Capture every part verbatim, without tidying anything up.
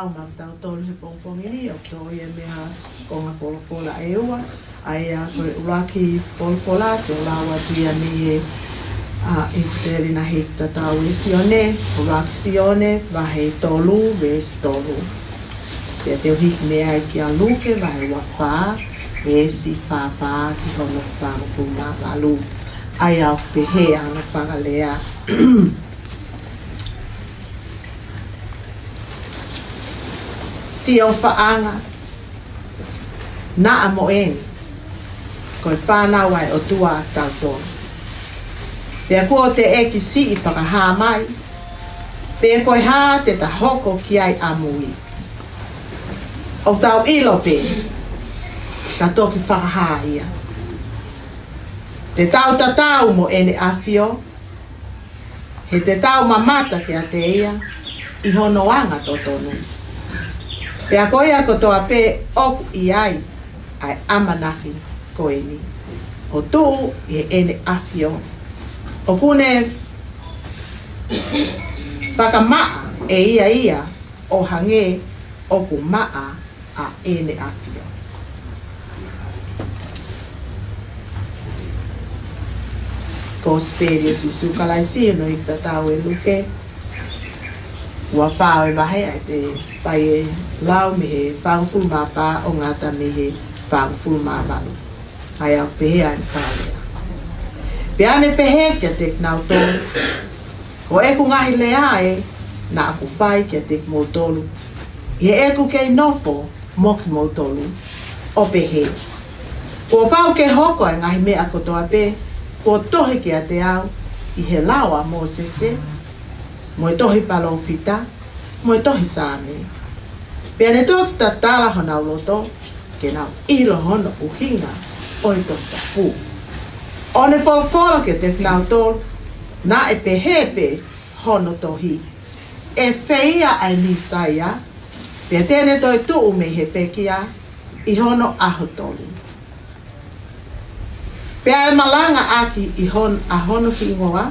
Maʻa kitautolu he pongipongi ni, ʻoku tō ia mei he konga folofola ʻe ua, ʻa ia ko e ʻuluaki folofola, te u lau atu ia mei he, ʻa, ʻIpiseli naʻe hiki tatau ʻe Sione, ʻuluaki Sione, vahe tolu, veesi tolu. Pea te u hiki mei ai kia Luke, vahe ua fā, veesi fā fā ki hono fāngofulu mā valu. ʻA ia ʻoku pehē ʻa hono fakalea. Siʻofaʻanga, naʻa mo eni, ko e fānau ʻa e ʻOtua ʻa kitautolu. Pea kuo teʻeki siʻi fakahā mai, pe ko e hā te ta hoko ki ai ʻamui. ʻOku tau ʻilo pē, ka toki fakahā ia. Te tau tatau mo ʻEne ʻAfio, he te tau mamata kiate ia ʻi hono anga totonu. Pea ko ia kotoa pē ʻoku ʻi ai ʻa e ʻamanaki ko eni, ʻo tuʻu ʻi heʻene ʻAfio, ʻoku ne fakamaʻa ʻe ia ia ʻo hangē ʻoku maʻa ʻa ʻEne ʻAfio. Kosipeli ʻo Sīsū Kalaisi hono hiki tatau ʻe Luke, ua fā ʻo e vahe, ʻa ia te u fai e lau mei he fāngofulu mā fā ʻo ngata mei he fāngofulu mā valu. ʻA ia ʻoku pehē ʻa e fakalea. Pea ne pehē kiate kinautolu, Ko ʻeku ngaahi lea ē naʻa ku fai kiate kimoutolu ʻi heʻeku kei nofo mo kimoutolu, ʻo pehē, kuo pau ke hoko ʻa e ngaahi meʻa kotoa pē kuo tohi kiate au ʻi he lao ʻa Mōsese, mo e tohi palōfita, mo e tohi Saame. Pea ne toki tatala honau loto, ke nau ʻilo hono ʻuhinga ʻo e Tohi Tapu. ʻO ne folofola kiate kinautolu, naʻe pehē pē hono tohi, ʻe feia ʻa e Mīsaia, pea te ne toe tuʻu mei he pekia ʻi hono ʻaho tolu. Pea ʻe malangaʻaki ʻi hon-, ʻa hono hingoa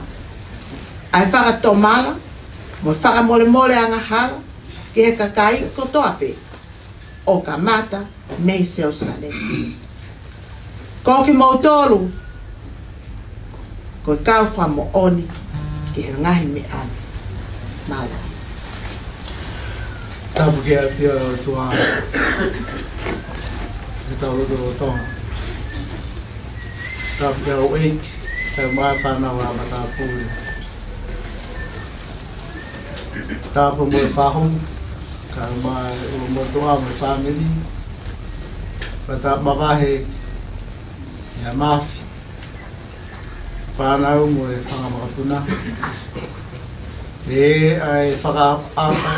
ʻa e fakatomala mo e fakamolemole angahala ki he kakai kotoa pē, ʻo kamata mei Selūsalema. Ko kimoutolu ko e kau fakamoʻoni ki he ngaahi meʻa ni. Mālō. Tapu ki he ʻAfio ʻo e ʻOtua, ke tau lotu lolotonga. Tapu ki he houʻeiki, kae ʻumaʻā e fānau ʻa e matāpule. Tapu mo e fahu, kae ʻumaʻā e ʻulumotuʻa mo e fāmili. Pea tapu mavahe ki he mafi, fānau mo e fanga makapuna. Pea ʻai fakaʻapaʻapa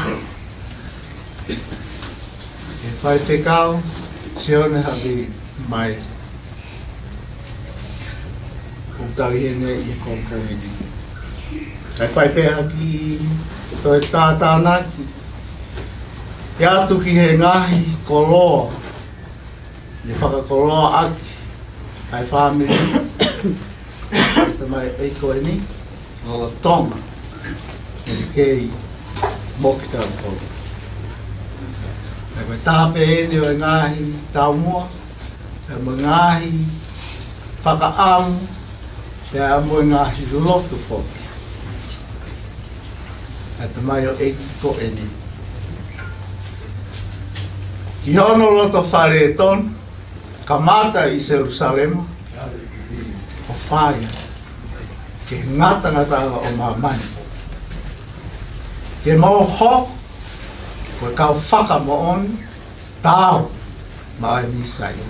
ki he faifekau, Sione Havi Mai. ʻOku tau ʻi heni ʻi he pongipongi ni. Kae fai pē ha kiʻi toe tātānaki atu ki he ngaahi koloa ne fakakoloaʻaki ʻa e fāmili ʻa e tamaioʻeiki ko eni, lolotonga ʻene kei moki tautolu. Pea ko e taha pē eni ʻo e ngaahi taumuʻa, pea mo e ngaahi fakaʻamu, pea mo e ngaahi lotu foki ʻa e tamaioʻeiki ko eni ki hono loto fale tonu, kamata ʻi Selūsalema, ʻo fai ki he ngatangataʻanga ʻo māmani, ke mau hoko ko e kau fakamoʻoni taau maʻa e Mīsaia.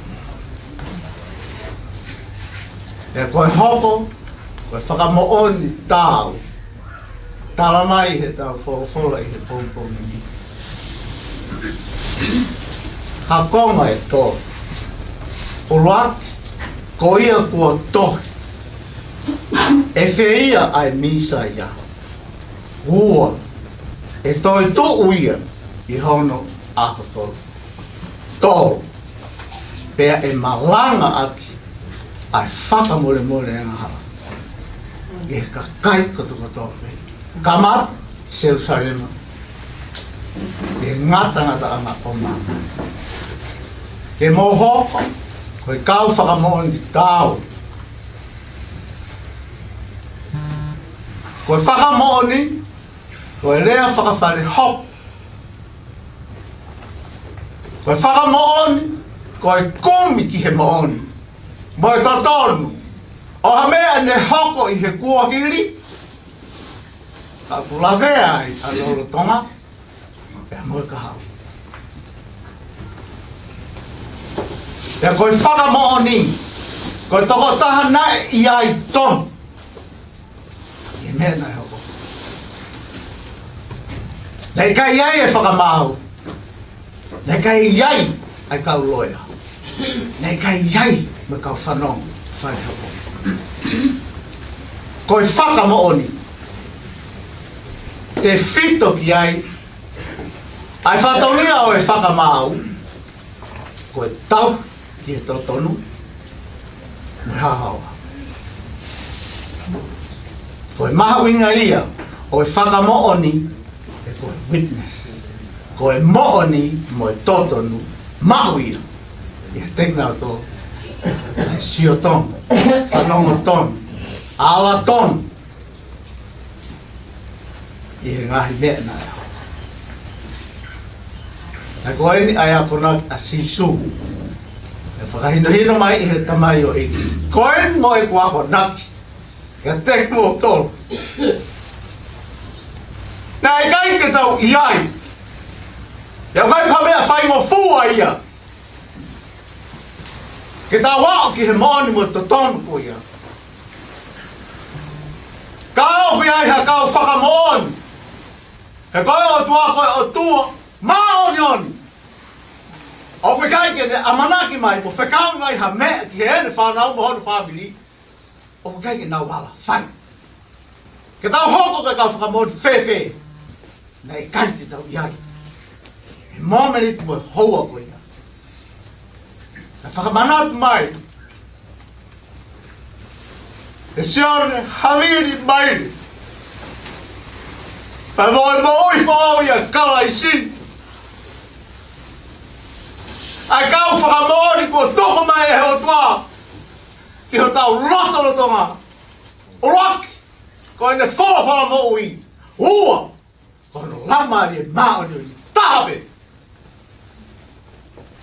Pea ko e hoko ko e fakamoʻoni taau, tala mai heʻetau folofola ʻi he pongipongi ni, ha konga ʻe tolu. ʻUluaki, ko ia kuo tohi, ʻe feia ʻa e Mīsaia. Ua, ʻe toe tuʻu ia ʻi hono ʻaho tolu. Tolu, pea ʻe malangaʻaki ʻa e fakamolemole angahala ki he kakai kotokotoa pē, kamata Selūsalema, ʻi he ngatangatanga ʻo māmani. Ke mou hoko ko e kau fakamoʻoni taau. Ko e fakamoʻoni, ko e lea fakafale hopo. Ko e fakamoʻoni, ko e kumi ki he moʻoni mo e totonu ʻo ha meʻa ne hoko ʻi he kuohili, ka ʻoku lavea ai ʻa lolotonga pea mo e kahaʻu. Pea ko e fakamoʻoni, ko e tokotaha naʻe ʻi ai tonu ʻi he meʻa naʻe hoko. Naʻe ʻikai ʻi ai e fakamaau. Naʻe ʻikai ʻi ai ʻa e kau loea. Naʻe ʻikai ʻi ai mo e kau fanongo fale hopo. Ko e fakamoʻoni, tefito ki ai ʻa e fatongia ʻo e fakamaau, ko e tau ki he totonu mo e haohaoa. Ko e mahuʻinga ia ʻo e fakamoʻoni, ʻe ko e witness, ko e moʻoni mo e totonu, maʻu ia ʻi he tekinato, ʻa e sio tonu, fanongo tonu, ala tonu ʻi he ngaahi meʻa naʻe hoko. Naʻe ko eni ʻa e akonaki ʻa Sīsū ʻe fakahinohino mai ʻe he tamaioʻeiki. Ko eni mo ʻeku akonaki kiate kimoutolu. Naʻe ʻikai ke tau ʻi ai. ʻIkai ko ha meʻa faingofua ia ke tau aʻu ki he moʻoni mo e totonu ko ia. Ka ʻoku ʻi ai ha kau fakamoʻoni, he ko e ʻOtua ko e ʻOtua māʻoniʻoni. ʻOku ʻikai ke ne ʻamanaki mai mo fekau mai ha meʻa ki heʻene fānau mo hono fāmili ʻoku ʻikai ke nau ala fai. Ke tau hoko ko e kau fakamoʻoni fēfē? Naʻe ʻikai te tau ʻi ai he mōmeniti mo e houa ko ia. Naʻe fakamanatu mai ʻe Sione Havili Maile, pea mo e moʻui foʻou ʻia Kalaisi, ʻa e kau fakamoʻoni kuo tuku mai ʻe he ʻOtua ki hotau lotolotonga. ʻUluaki, ko ʻene folofola moʻui. Ua, ko hono Laumālie Māʻoniʻoni. Taha pē,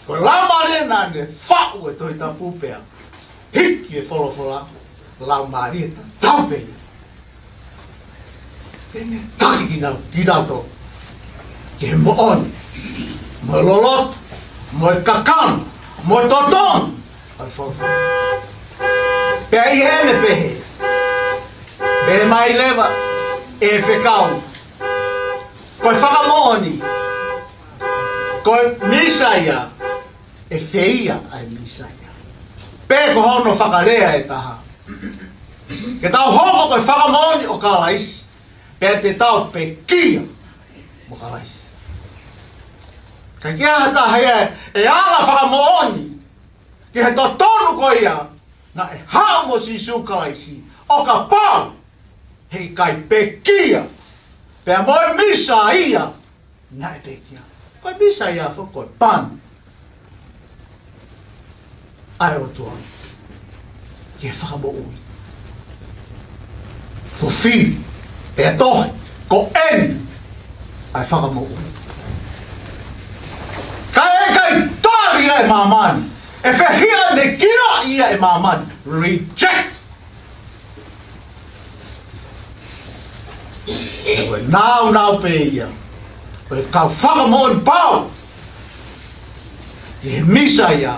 ko e Laumālie naʻa ne faʻu e Tohi Tapu pea hiki e folofola, Laumālie tatau pē ia. Ke ne taki kinautolu, kitautolu ki he moʻoni mo e loloto mo e kakano mo e totonu ʻo e folofola. Pea ʻi heʻene pehē, pehē mai leva ʻe he fekau, ko e fakamoʻoni, ko e Mīsaia, ʻe fēia ʻa e Mīsaia? Pe ko hono fakalea ʻe taha, ke tau hoko ko e fakamoʻoni ʻo Kalaisi, pea te tau pekia mo Kalaisi. Ka ʻikai ha taha ia ʻe ala fakamoʻoni ki he totonu ko ia naʻe haʻu mo Sīsū Kalaisi, ʻo kapau heʻikai pekia pea mo e Mīsaia naʻe pekia. Ko e Mīsaia foki ko e pani ʻa e ʻOtua ki he fakamoʻui. Ko e fili pea tohi, ko eni ʻa e fakamoʻui. Ka ʻe ʻikai tali ia ʻe māmani, ʻe fehiʻa ne kila ia ʻe māmani. Reject. Ko e nāunau pē ia ʻo e kau fakamoʻoni pau ki he Mīsaia,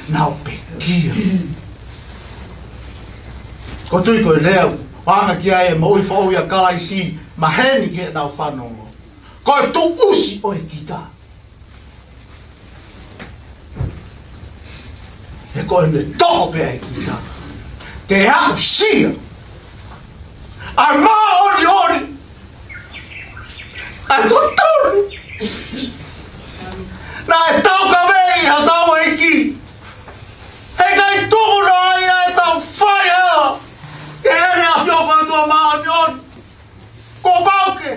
nau pekia. Ko e tui ko e lea ʻoku ʻaonga ki ai e moʻui foʻou ʻia Kalaisi, maheni ki heʻenau fanongo, ko e tuʻusi ʻo e kita. He ko ʻene toʻo pē ʻa e kita, te aʻusia ʻa e māʻoniʻoni, ʻa e totonu naʻe taukaveʻi ʻe hotau ʻEiki. Heʻikai tuku noa ia ʻetau fai ha, ke ʻene ʻafio ko e ʻOtua māʻoniʻoni. Kuo pau ke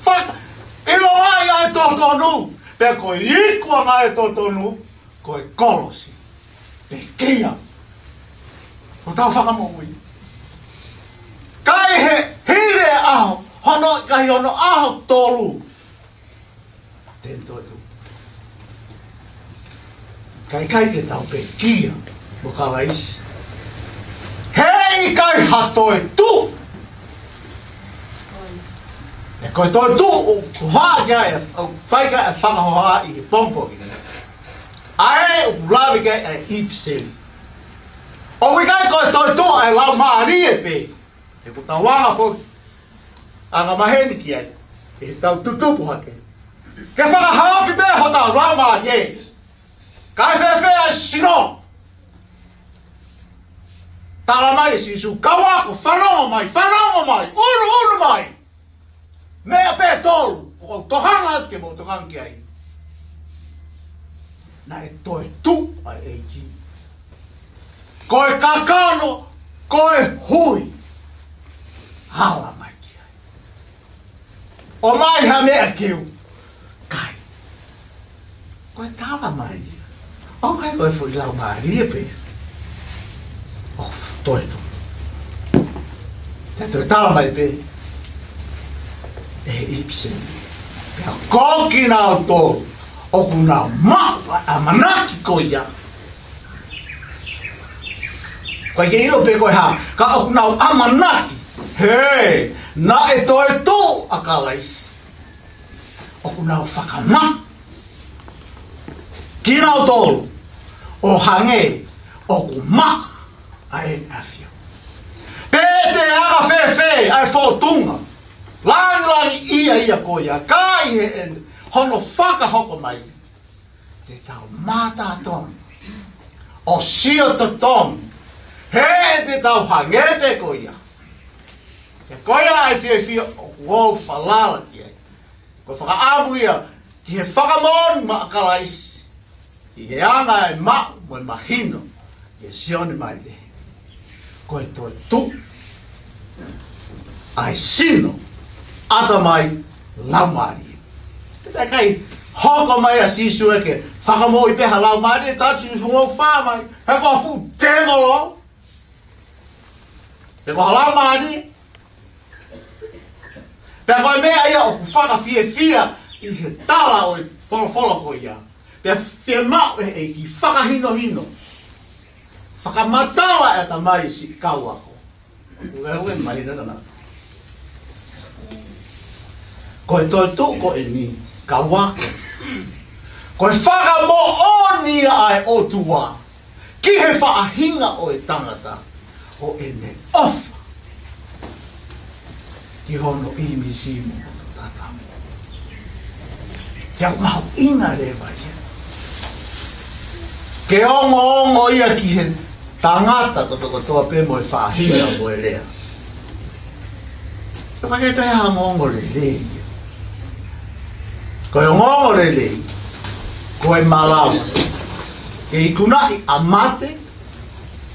fakaʻilo ai ʻa e totonu, pea ko e ikuʻanga e totonu, ko e kolosi. Pekia. Ko hotau fakamoʻui. Ka ʻi he hili e ʻaho, hono, ka ʻi hono ʻaho tolu. Te ne toetuʻu. Ka ʻikai ke tau pekia mo Kalaisi. He ʻikai ha toetuʻu. ʻE ko e toetuʻu, ʻoku hā ki ai, ʻoku fai ki ai e fakahohaʻa ʻi he pongipongi ni. ʻA ē ʻoku lave ki ai e ʻipiseli. ʻOku ʻikai ko e toetuʻu ʻa e laumālie pē. He ko e tau anga foki. Anga maheni ki ai. ʻE tau tutupu hake. Ke fakahaofi pē hotau laumālie. Kae fēfē ʻa e sino. Tala mai ʻe Sīsū, kau ako, fanongo mai, fanongo mai, ʻunuʻunu mai. Meʻa pē tolu, ʻoku ou tokanga atu ke mou tokanga ki ai. Naʻe toetuʻu ʻa e ʻEiki. Ko e kakano, ko e hui. Hala mai ki ai. ʻOmai ha meʻa ke u kai. Ko e tala mai ia. ʻOku ʻikai ko e foʻi laumālie pē. ʻOku toe to. Te toe tala mai pē. ʻE ʻipiseli. Pea ko kinautolu. ʻOku nau maʻu ʻa e ʻamanaki ko ia. Ko e ke ʻilo pē ko e hā. Ka ʻoku nau ʻamanaki. He, naʻe toetuʻu ʻa Kalaisi. ʻOku nau fakamaʻa. Kinautolu. ʻO hangē. ʻOku maʻa. ʻA ʻEne ʻAfio. Pea te anga fēfē. ʻA e fōtunga. Langilangiʻia ia ko ia. Ka ʻi heʻene. Hono fakahoko mai. Te tau mātā tonu. ʻO sio totonu. He te tau hangē pē ko ia. He ko ia ʻa e fiefia ʻoku ou falala ki ai. Ko e fakaʻamu ia ki he fakamoʻoni maʻa Kalaisi. ʻI he anga e maʻu mo e mahino. ʻI he Sione mai le. Ko e toetuʻu. ʻA e sino. ʻAtamai laumālie. Pea ʻikai hoko mai ʻa Sīsū ʻo ke fakamoʻui pē ha laumālie, tā Sīsū mo fā mai. He ko e fuʻu tēvolo. He ko ha laumālie. Pea ko e meʻa ia ʻoku fakafiefia ʻi he tala ʻo e folofola ko ia. Pea fiemaʻu ʻe he ʻEiki fakahinohino. Fakamatala ʻe tamai siʻi kau ako. Ueue mai nana. Ko e toetuʻu ko eni, kau ako. Ko e fakamoʻoni ʻa e ʻOtua. Ki he faʻahinga ʻo e tangata. ʻO ʻene ʻofa. Ki hono ʻīmisi mo hono tatamu. Pea ʻoku mahuʻinga leva ia. Ke ongoongo ia ki he tangata kotokotoa pē mo e faʻahinga mo e lea. Ka ʻoku ʻikai toe ha ongoongo lelei ia. Ko e ongoongo lelei, ko e malava. Ke ikunaʻi ʻa mate,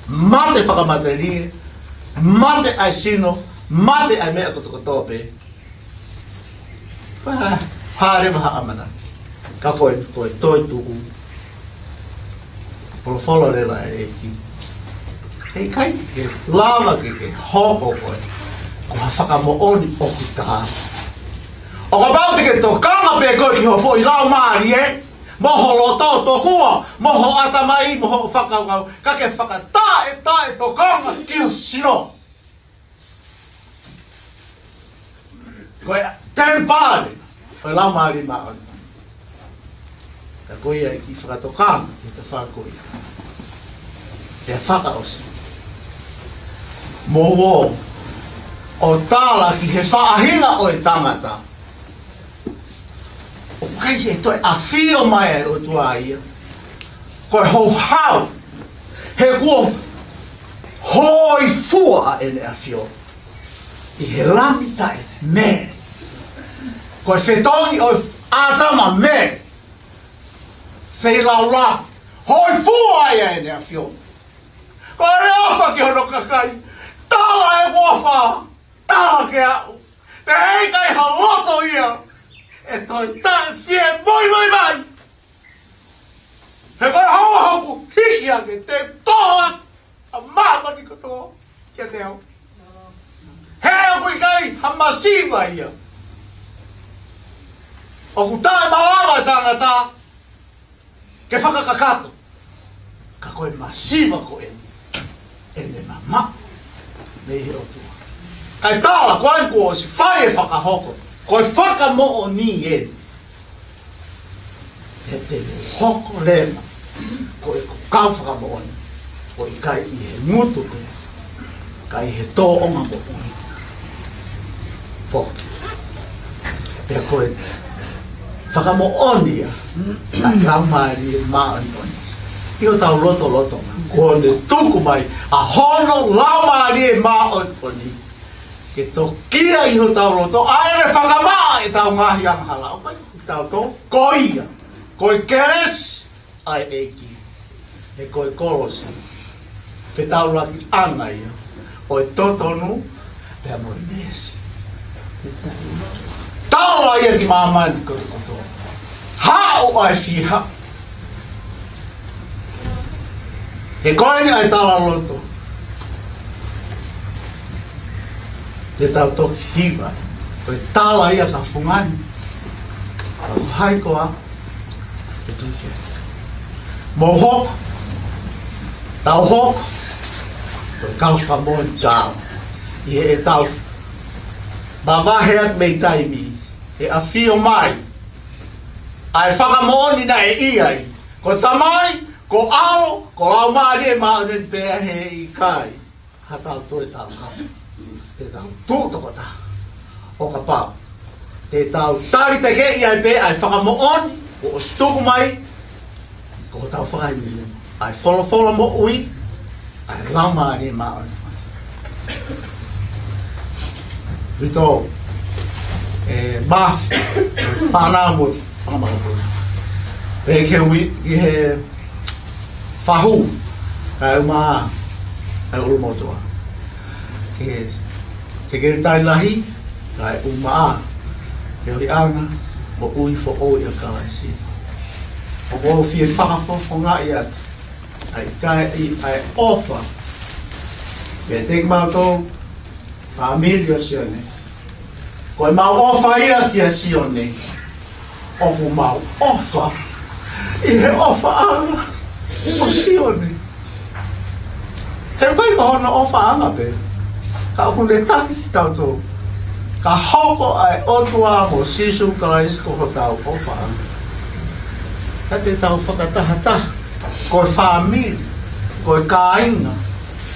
mate fakamatelie, mate ʻa e sino, mate ʻa e meʻa kotokotoa pē. Pea, hā leva ha ʻamanaki. Ka ko e, ko e toetuʻu. Folofola leva ʻa e ʻEiki. ʻE ʻikai ke lava ke ke hoko koe. Ko ha fakamoʻoni ʻoku taha. ʻO kapau te ke tokanga pē koe ki ho foʻi laumālie. Mo ho loto tokua, mo ho ʻatamai, mo ho fakakaukau. Ka ke fakataʻetaʻe tokanga ki ho sino. Ko e temipale ʻo e Laumālie Māʻoniʻoni. Ka ko ia ʻEiki fakatokanga ki he tafaʻaki ko ia. ʻE fakaʻosi. Mo ō ʻo tala ki he faʻahinga ʻo e tangata. ʻOku ʻikai ke toe ʻafio mai ʻa e ʻOtua ia. Ko e houhau. He kuo hōifua ʻa ʻEne ʻAfio. ʻI he Lami taʻemele. Ko e fetongi ʻo ʻĀtama mele. Feilaulau. Hōifua ia ʻa ʻEne ʻAfio. Ko e ʻofa ki hono kakai. Tala ʻeku ʻofa. Tala ke aʻu. Pea ʻe ʻikai ha loto ia. ʻe toe taʻefiemoimoiʻi mai. He ko e houa hoku hiki ange te u toʻo ʻa māmani kotoa kiate au. He ʻoku ʻikai ha masiva ia. ʻOku taʻemalava e tangata ke fakakakato. Ka ko e masiva ko eni, ʻene mamaʻo mei he ʻOtua. Kae tala ko eni kuo ʻosi fai e fakahoko. Ko e fakamoʻoni eni. He te u hoko leva ko e kau fakamoʻoni, ʻo ʻikai ʻi he ngutu pē, ka ʻi he tōʻonga moʻui foki. Pea ko e fakamoʻoni ia ʻa e Laumālie Māʻoniʻoni ʻi hotau lotolotonga, kuo ne tuku mai ʻa hono Laumālie Māʻoniʻoni ke tokia ʻi hotau loto, ʻa ʻene fakamaʻa ʻetau ngaahi angahala. ʻOku ʻikai ko kitautolu, ko ia, ko e kelesi ʻa e ʻEiki. He ko e kolosi, fetaulakiʻanga ia ʻo e totonu pea mo e meesi. Tala ia ki māmani kotoa. Haʻu ʻa e fiha. He ko eni ʻa e tala loto. Te tau toki hiva. Ko e tala ia ka fungani. Ka ko hai koā? Mou hoko, tau hoko ko e kau fakamoʻoni tau ʻi heʻetau mavahe atu mei taimi ʻe ʻafio mai ʻa e fakamoʻoni naʻe ʻi ai ko e Tamai, ko e ʻAlo, ko e Laumālie Māʻoniʻoni pea he ʻikai ha tau toe tau ka. Te tau tuʻu tokotaha. ʻO kapau te tau tali tekeʻi ai pē ʻa e fakamoʻoni kuo ʻosi tuku mai, ko hotau fakaʻinasi ʻa e folofola moʻui, ʻa e Laumālie Māʻoniʻoni. Vito, e mafi, fānau mo e fanga makapuna. Pea ke ui, ki he fahu, kae ʻumaʻā ʻa e ʻulumotuʻa. Ki he sekelitali lahi, kae ʻumaʻā e feohiʻanga moʻui foʻou ʻia Kalaisi. ʻOku ou fie fakafofongaʻi atu ʻa e ʻikai, ʻa e ʻofa meiate kimautolu fāmili ʻo Sione. Ko ʻemau ʻofa ia kia Sione, ʻoku mau ʻofa ʻi he ʻofaʻanga ʻo Sione. He ʻikai ko hono ʻofaʻanga pē, ka ʻoku ne taki kitautolu ka hoko ʻa e ʻOtua mo Sīsū Kalaisi ko hotau ʻofaʻanga. Ka te tau fakatahataha ko e fāmili, ko e kāinga,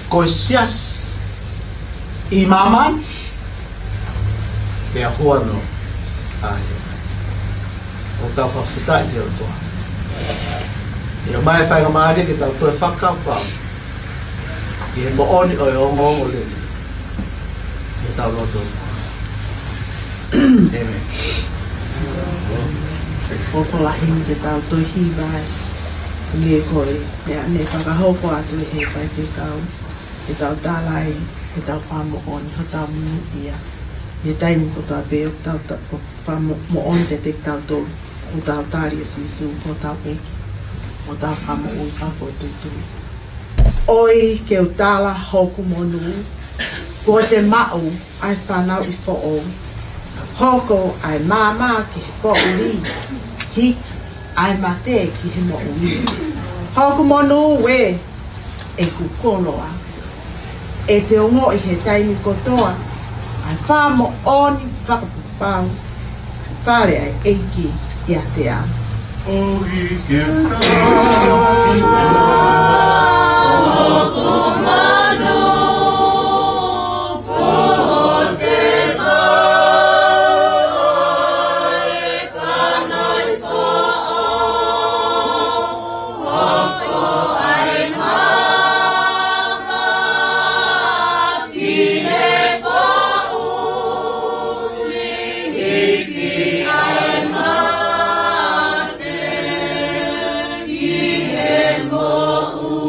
ko e siasi ʻi māmani, pea huanoa ai. ʻOku tau fakafetaʻi ki he ʻOtua. ʻIo, mai faingamālie ke tau toe fakakaukau ki he moʻoni ʻo e ongoongolelei ʻi heʻetau loto. ʻĒmeni. Folofola lahi ke tau toe hiva ai. Nge ko e meʻa ne fakahoko atu ʻe he faifekau, ke tau tala ai ʻetau fakamoʻoni, hotau monūʻia. ʻI he taimi kotoa pē ʻoku tau ta-, ʻoku fakamoʻoni kiate kitautolu ʻoku tau tali ʻa Sīsū ko hotau ʻEiki, ko hotau Fakamoʻui fakafoʻituitui. ʻOi ke u tala hoku monū, kuo te maʻu ʻa e fanauʻi foʻou. Hoko ʻa e maama ki he poʻuli, hiki ʻa e mate ki he moʻui. Hoku monū ē, ʻeku koloa, ʻe te ongoʻi he taimi kotoa ʻa e fakamoʻoni fakapapau, fale ʻa e ʻEiki ʻiate au. ʻOi ke u tala hoku monū, kuo te maʻu ʻa e fanauʻi foʻou. Hoko ʻa e maama ki he poʻuli, hiki ʻa e mate ki he moʻui.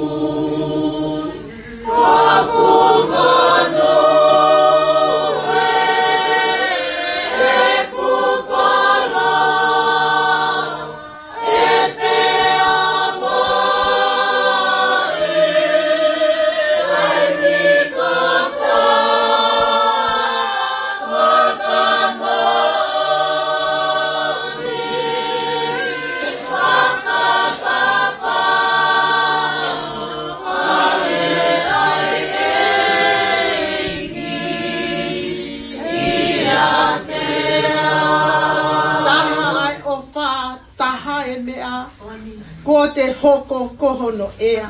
hoko ko hono ʻea.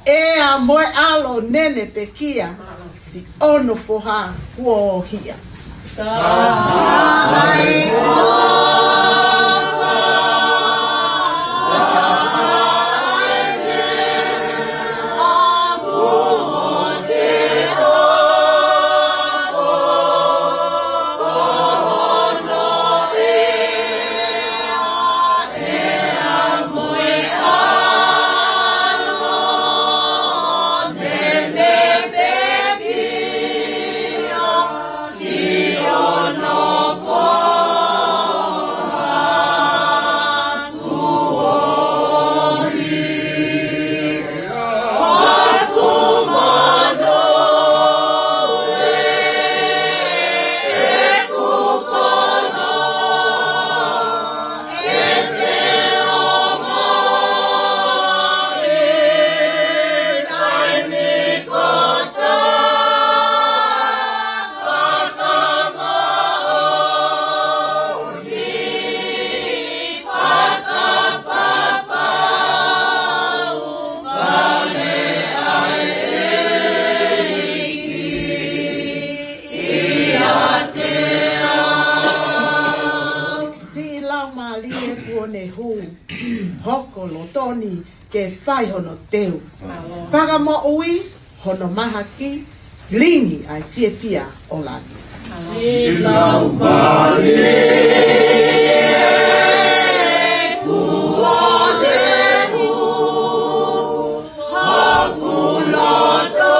ʻEa mo e ʻAlo neʻineʻine pekia, siʻono foha kuo ʻohia. Siʻi Laumālie kuo ne hū, hoko loto ni ke fai hono teu. Fakamoʻui hono mahaki, lingi ʻa e fiefia ʻo langi. Siʻi Laumālie kuo ne hū, hoko loto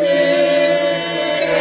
ni ke fai hono teu.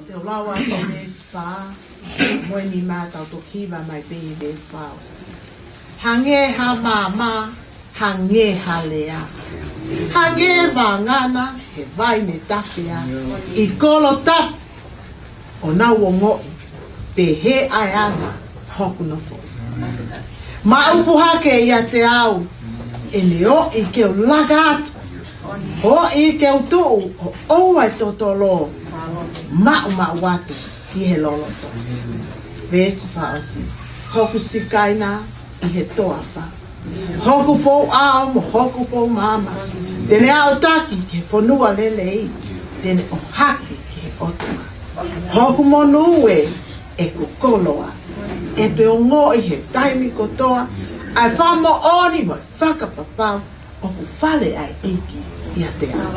Te u lau atu e veesi fā, mo e nima, tau toki hiva mai pē he veesi fā ʻosi. Hangē ha maama, hangē ha lea, hangē vangana he vai ne tafea ʻi kolo tapu, ʻo nau ongoʻi pehē ʻa e anga hoku nofoʻi. Maʻupu hake ʻiate au, ʻene ʻoʻi ke u laka atu, ʻoʻi ke u tuʻu ʻo ʻoua ʻe totolo, maʻumaʻu atu ki he loloto. Veesi fā ʻosi. Hoku Sikaina ʻi he toafa, hoku pou ʻao mo hoku pou maama, te ne aʻutaki ki he fonua lelei, te ne ʻohake ki he ʻOtua. Hoku monū ē, ʻeku koloa, ʻe te ongoʻi he taimi kotoa ʻa e fakamoʻoni mo e fakapapau ʻoku fale ʻa e ʻEiki ʻiate au.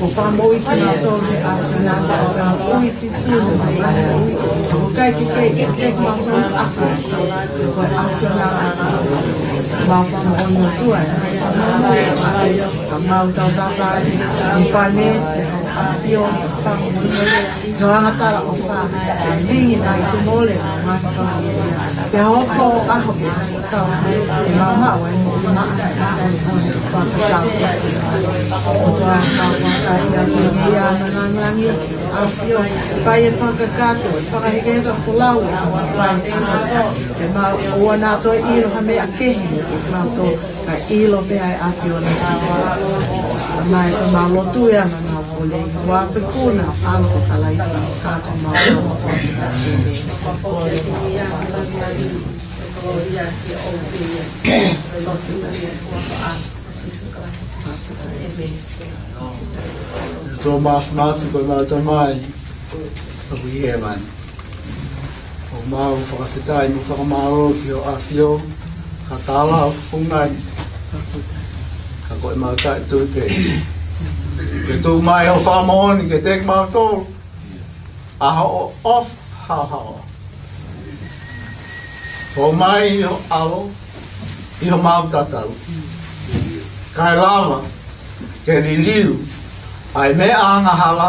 Ko fakamoʻui kinautolu he ʻAfiona ʻoku ui Sīsū mo e moʻui. ʻOku ʻikai ke ke ke ke mau fai ʻAfiona. Ko e ʻAfiona mau fakamoʻoni ʻOtua e ngaahi fakamoʻoni. Ka mau tautapa ʻi Fanese, ʻAfiona fakamoʻoni. Ko e anga talaʻofa, lingi mai ke mole, ngaahi fakamoʻoni. Pea hoko ʻaho pē. Kau Kalaisi, ʻe maʻu ai mo e maʻa, maʻa mo e fakatau. ʻOtua, kau Kalaisi, ʻa e langilangi, ʻAfiona, fai e fakakakato, fakahekeheka folau, fai e fakakakato. ʻE maʻu ʻoua naʻa toe ʻilo ha meʻa kehe, ʻe maʻu tō, ka ʻilo pē ʻa e ʻAfiona Sīsū. Tamai, ko ʻemau lotu ia, ʻa ʻemau kole, ʻi he huafa ʻo ho ʻAlo ko Kalaisi, ka ko homau Fakamoʻui. Tō Māfimafi ko ʻemau Tamai ʻoku ʻi hēvani. ʻOku mau fakafetaʻi mo fakamālō ki ho ʻAfio, ka tala ʻo fungani. Ka ko ʻemau taʻetui pē. Ke tuku mai ho fakamoʻoni kiate kimautolu. ʻA hoʻo ʻofa haohaoa. Fou mai ho ʻAlo ʻi homau tatau. Kae lava ke liliu ʻa e meʻa angahala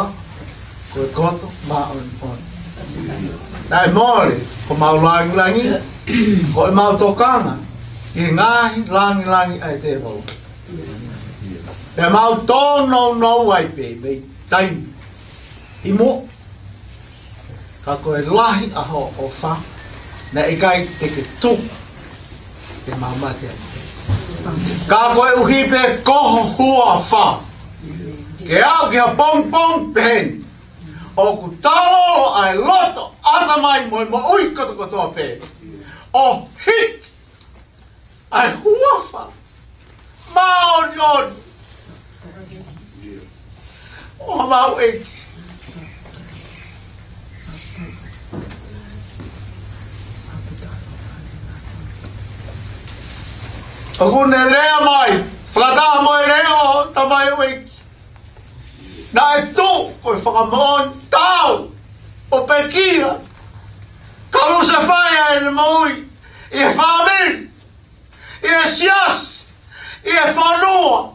ko e koto māʻoniʻoni. Naʻe mole homau langilangi, ko ʻemau tokanga ki he ngaahi langilangi ʻa e tēvolo. Pea mau tōnounou ai pē mei taimi ʻi muʻa. Ka ko e lahi ʻa hoʻo ʻofa, naʻe ʻikai te ke tuku ke mau mate ai. Ka koeʻuhi pē ko ho huafa, ke aʻu ki ha pongipongi pehē ni, ʻoku talolo ʻa e loto, ʻatamai mo e moʻui kotokotoa pē ʻo hiki ʻa e huafa māʻoniʻoni ʻo homau ʻEiki. ʻOku ne lea mai, fakataha mo e leʻo ʻo e tamaioʻeiki. Naʻe tuʻu ko e fakamoʻoni taau ʻo pekia, kalusefai ʻa ʻene moʻui ʻi he fāmili, ʻi he siasi, ʻi he fonua.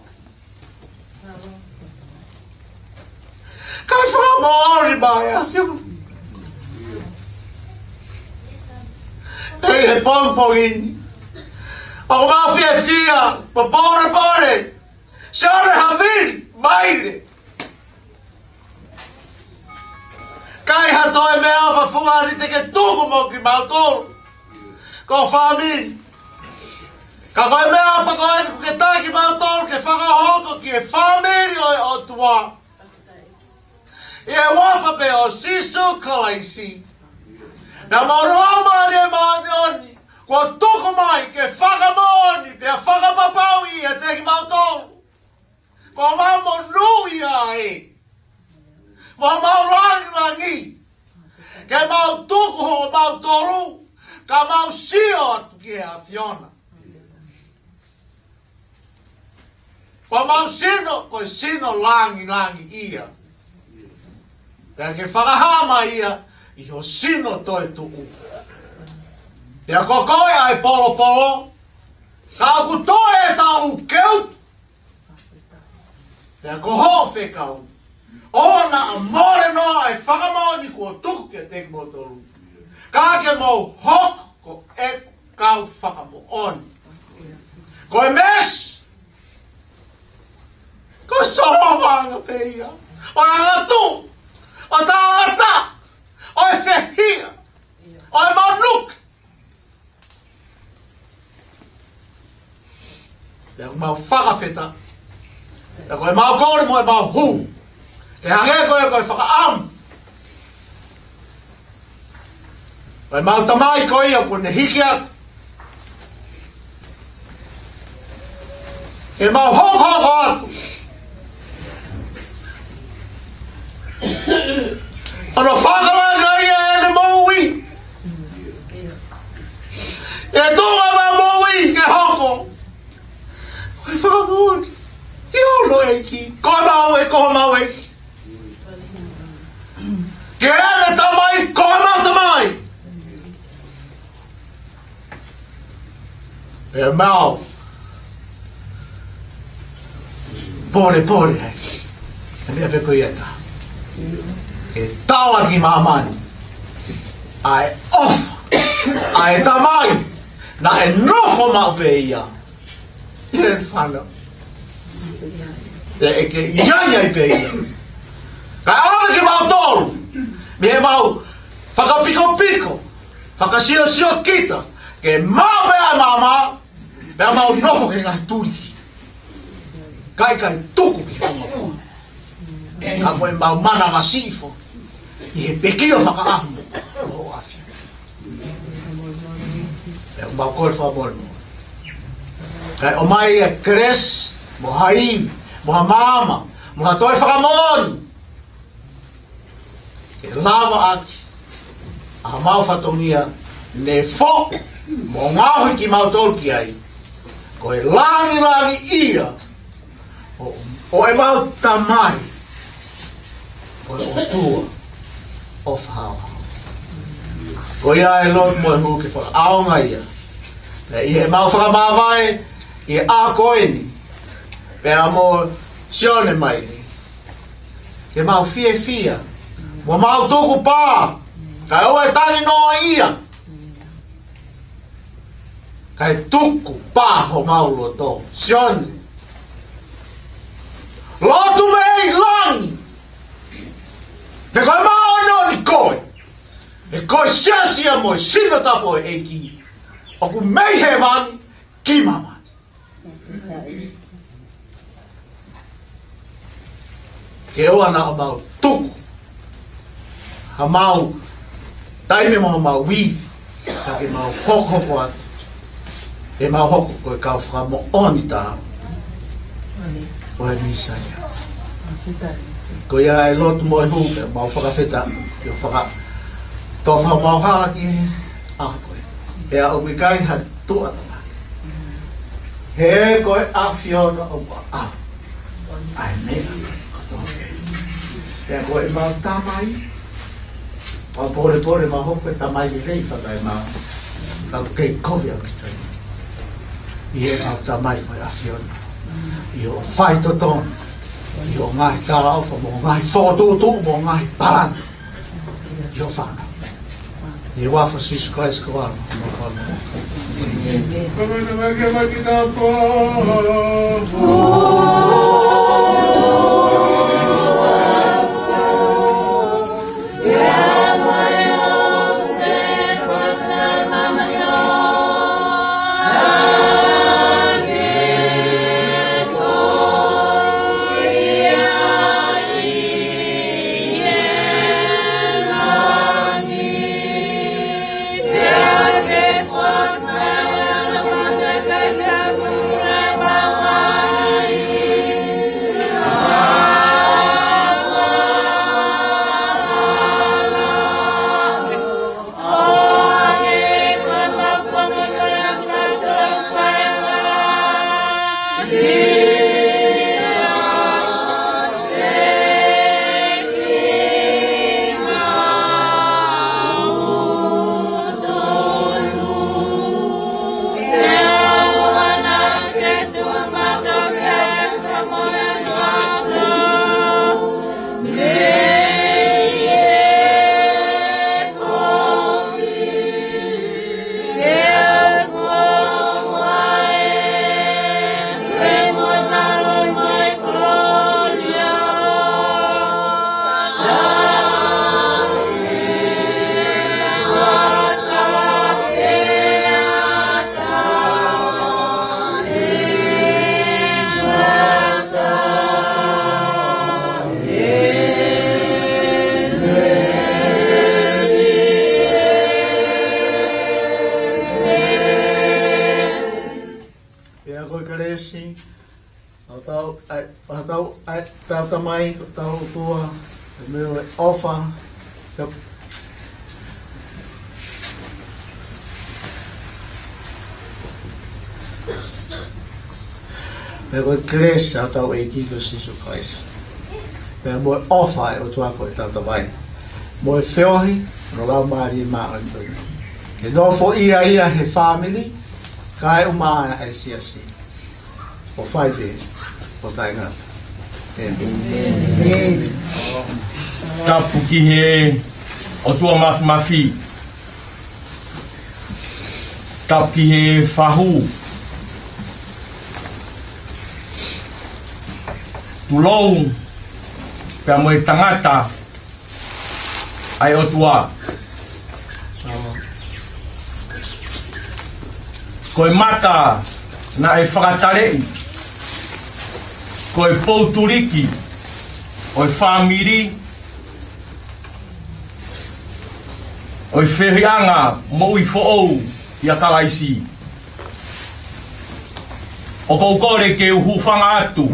Kae fakamoʻoni mai ʻa e ʻAfiona. ʻI he pongipongi ni, ʻoku mau fiefia, polepole, Sione Havili Vaile. ʻIkai ha toe meʻaʻofa fungani te ke tuku mo kimautolu ko e fāmili. Ka ko e meʻaʻofa ko eni kuo ke taki kimautolu ke fakahoko ki he fāmili ʻo e ʻOtua. ʻI he huafa pē ʻo Sīsū Kalaisi. Naʻa mo e Laumālie Māʻoniʻoni kuo tuku mai ke fakamoʻoni pea fakapapauʻi ʻiate kimautolu. Ko homau monūʻia ē. Mo homau langilangi. Ke mau tuku hoʻomau tolu, ka mau sio atu ki he ʻAfiona. Ko homau sino, ko e sino langilangi ia. Pea ke fakahā mai ia ʻi ho sino toetuʻu. Pea ko koe ʻa e polopolo, ka ʻoku toe ʻetau keu. Pea ko hoʻo fekau, ʻoua naʻa mole noa ʻa e fakamoʻoni kuo tuku kiate kimoutolu. Ka ke mou hoko ko e kau fakamoʻoni. Ko e meesi, ko Sihova ange pē ia. ʻO e angatuʻu, ʻo e tangata, ʻo e fehia, ʻo e manuki. Pea ʻoku mau fakafetaʻi. Pea ko ʻemau kole mo ʻemau hū, ke hangē ko e, ko e fakaʻamu ʻo ʻemau Tamai ko ia kuo ne hiki atu ke mau hokohoko atu. ʻO ne fakalangaʻi ʻa ʻene moʻui. ʻE tuʻu ʻemau moʻui ke hoko ko e fakamoʻoni ki hono ʻEiki. Ko homau ʻEiki, ko homau ʻEiki. Ke ʻene Tamai, ko homau Tamai. Pea mau polepole ai. Ka meʻa pē ko ia ta, ke tau ʻaki māmani ʻa e ʻofa ʻa e Tamai naʻe nofo maʻu pē ia ʻi heʻene fānau. ʻE, ʻe ke ʻi ai ai pē ia. Kae ʻomi kimautolu mei heʻemau fakapikopiko, fakasiosio kita, ke maʻu pē ʻa e maama, pea mau nofo ki he ngaahi tuliki. Kae ʻikai tuku ki he funga pō. Ka ko ʻemau manavasiʻi foki ʻi he pekia fakaʻamu ʻo ʻAfio. Pea ʻoku mau kole fakamolemole. Kae ʻomai ʻa e kelesi, mo ha ivi, mo ha maama, mo ha toe fakamoʻoni, ke lavaʻaki ʻa homau fatongia ne foʻi mo ngaohi kimautolu ki ai. Ko e langilangi ia ʻo, ʻo ʻemau Tamai, ko e ʻOtua ʻofa haohaoa. Ko ia ʻe lotu mo e hū ke fakaʻaonga ia. Pea ʻi heʻemau fakamāvae ʻi he ʻaho ko eni, pea mo Sione mai ni, ke mau fiefia, mo mau tukupā, kae ʻoua ʻe tangi noa ia, kae tukupā homau loto. Sione, lotu mei langi, he ko e māʻoniʻoni koe, he ko e siasi ia mo e sino tapu ʻo e ʻEiki, ʻoku mei hēvani ki māmani. Ke ʻoua naʻa mau tuku hamau taimi mo hamau ivi, ka ke mau hokohoko atu, ke mau hoko ko e kau fakamoʻoni taau ʻo e Mīsaia. Ko ia ʻe lotu mo e hū, pea mau fakafetaʻi, ʻio faka-, tofa mau hala ki he ʻaho ko ē. Pea ʻoku ʻikai ha tuʻa tala. He ko e ʻAfiona ʻoku ʻaʻau ʻa e meʻa kotoa. Pea ko ʻemau Tamai, mau polepole mau hoko ko e Tamai lelei fakaemau. Ka ʻoku kei kovi ʻaupito ia ʻi heʻemau Tamai ko e ʻAfiona ʻi hoʻo faitotonu, ʻi hoʻo ngaahi talaʻofa mo e ngaahi fokotuʻutuʻu mo e ngaahi palani ʻi hoʻo fānau. ʻI he huafa ʻo Sīsū Kalaisi ko e ʻAlo mo e Fakamoʻui. ʻA e, tau tamai, ko hotau ʻOtua, ʻa e meʻa ʻoku ʻofa, pea ko e kelesi ʻa hotau ʻEiki ko Sīsū Kalaisi, pea mo e ʻofa ʻa e ʻOtua ko ʻetau Tamai, mo e feohi ʻa hono Laumālie Māʻoniʻoni, ke nofoʻia ia he fāmili, kae ʻumaʻā ʻa e siasi, ʻo fai pē ʻo taʻengata. ʻĒmeni. Tapu ki he ʻOtua Māfimafi. Tapu ki he fahu, tulou, pea mo e tangata ʻa e ʻOtua. Ko e maka naʻe fakataleʻi, ko e poutuliki ʻo e fāmili ʻo e feohiʻanga moʻui foʻou ʻia Kalaisi. ʻOku ou kole ke u hūfanga atu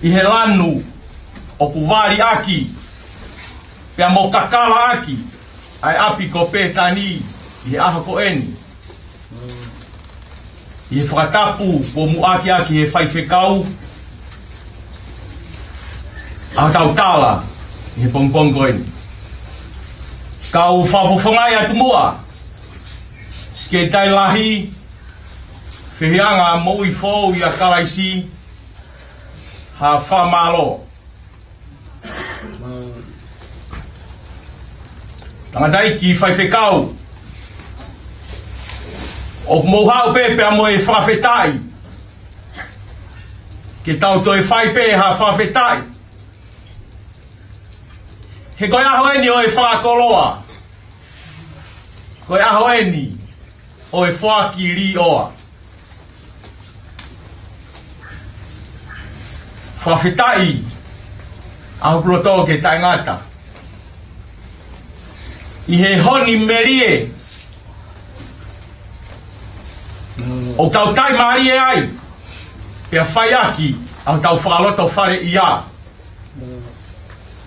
ʻi he lanu ʻoku vali ʻaki pea mo kakala ʻaki ʻa e ʻapi ko Pētani ʻi he ʻaho ko eni, ʻi he fakatapu kuo muʻaki ʻaki ʻe he faifekau ʻa hotau tala ʻi he pongipongi ko eni. Kau fakafofongaʻi atu muʻa, Sekelitali Lahi, Feohiʻanga Moʻui Foʻou ʻia Kalaisi, ha fakamālō. Tangataʻeiki faifekau, ʻoku mou haʻu pē pea mo e fakafetaʻi, ke tau toe fai pē ha fakafetaʻi. He ko e ʻaho eni ʻo e fakakoloa, ko e ʻaho eni ʻo e foaki līʻoa. Fakafetaʻi ʻa hoku loto ke taʻengata ʻi he honi melie ʻoku tau taʻimālie ai, pea fai ʻaki ʻa hotau fakalotofale ia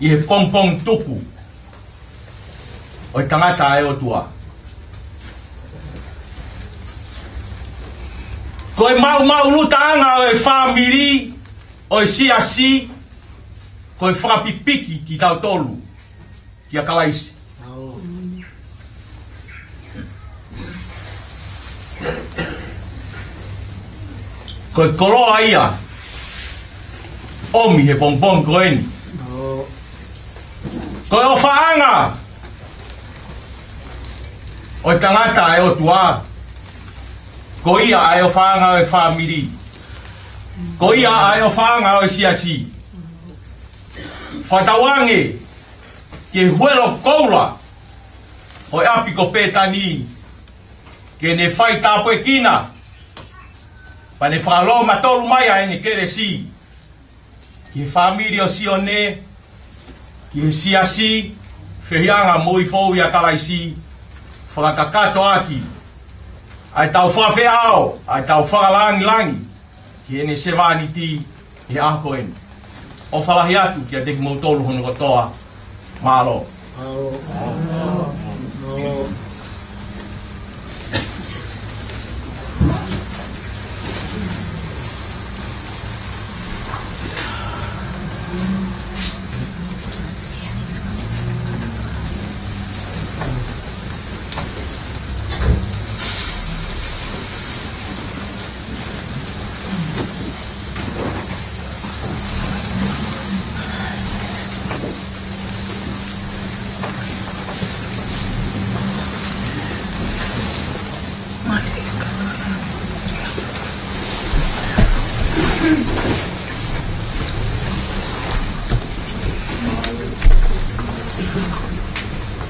ʻi he pongipongi tuku ʻo e tangata ʻa e ʻOtua. Ko e maʻumaʻulutaʻanga ʻo e fāmili, ʻo e siasi, ko e fakapipiki kitautolu kia Kalaisi. Ko e koloa ia ʻomi he pongipongi ko eni. Ko e ʻofaʻanga ʻo e tangata ʻa e ʻOtua, ko ia ʻa e ʻofaʻanga ʻo e fāmili, ko ia ʻa e ʻofaʻanga ʻo e siasi. Fakatauange ki he huelo koula ʻo e ʻapi ko Pētani, ke ne faitāpuekina, pea ne fakalōmatolu mai ʻa ʻene kelesi ki he fāmili ʻo Sione, ki he siasi, Feohiʻanga Moʻui Foʻou ʻia Kalaisi, fakakakato ʻaki ʻa e tau fakafeʻao, ʻa e tau fakalāngilangi ki heʻene sevāniti ʻi he ʻaho ko eni. ʻOfa lahi atu kiate kimoutolu hono kotoa. Mālō.